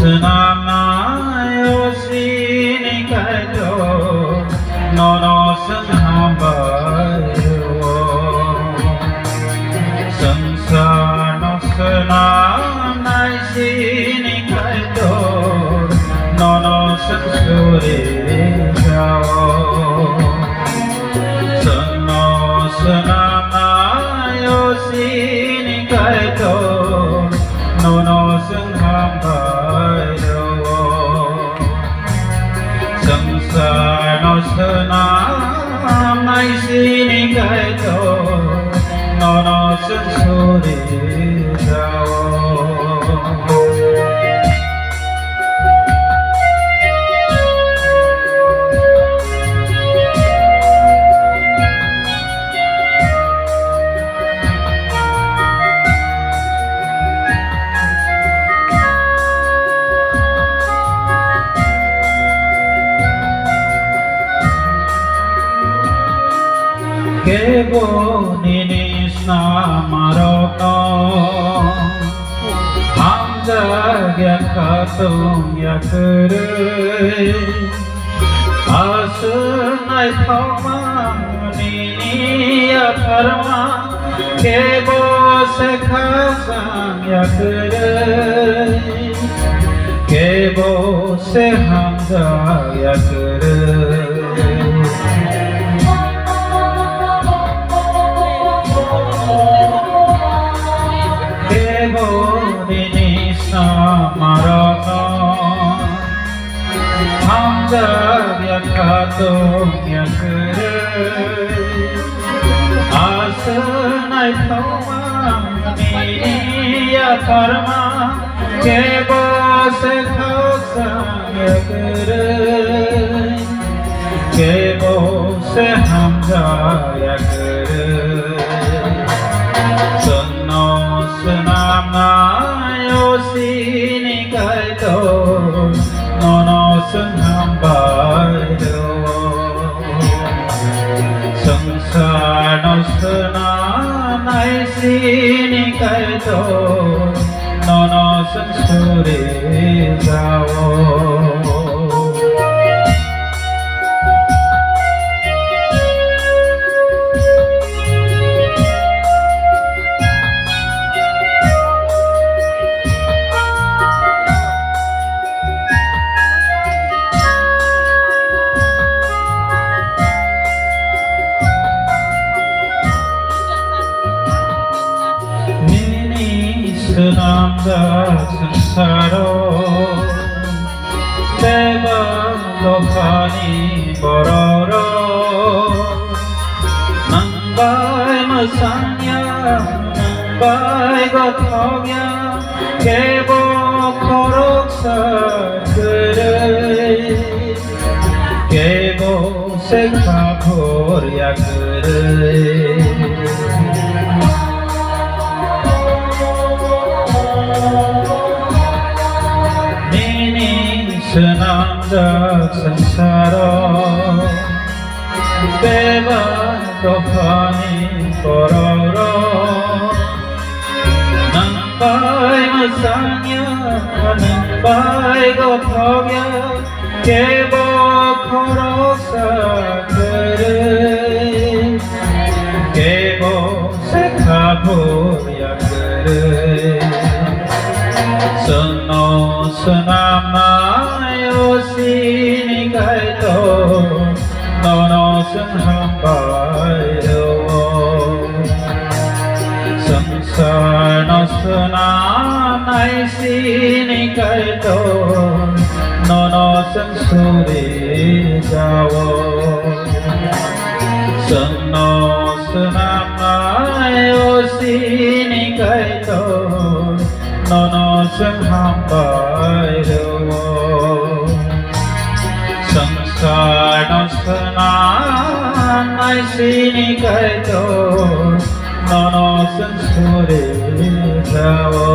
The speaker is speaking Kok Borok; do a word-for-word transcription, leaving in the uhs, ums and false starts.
Swnamnai o chini Kaitor, nono chwng hambai rwo. Swngcharno swnamnai chini Kaitor, nono chwng suri jao. Chwngno swnamnai o chini Kaitor, nono chwng hambai rwo. Swngcharno swnamnai chini Kaitor, nono chwng suri jao. Kebo nini snamarokno hamjak ya khatung ya kwrwi. Aswk naithokma nini yapharma, kebo se khajang ya kwrwi, kebo se hamjak ya kwrwi. Kebo nini snamarokno hamjak ya khatung ya kwrwi. Aswk naithokma nini yapharma, kebo se khajang ya kwrwi, kebo se hamjak ya kwrwi. Chwngno swnamnai o chini Kaitor, nono chwng hambai rwo. Swngcharno swnamnai chini Kaitor, nono chwng suri jao. Nini swnamjak swngcharo bebak dophani bororok nwng bai mwsangya, nwng bai gothokya, kebo khoroksa kwrwi, kebo se kha phurya kwrwi. Nini swnamjak swngcharo bebak dophani bororok nwng bai mwsangya, nwng bai gothokya, kebo khoroksa kwrwi, kebo se kha phurya kwrwi. Chwngno swnamnai o chini Kaitor, nono chwng hambai rwo. Swngcharno swnamnai chini Kaitor, nono chwng suri jao. Chwngno swnamnai o chini Kaitor, nono chwng hambai rwo. Swngcharno swnamnai chini Kaitor, nono chwng suri jao.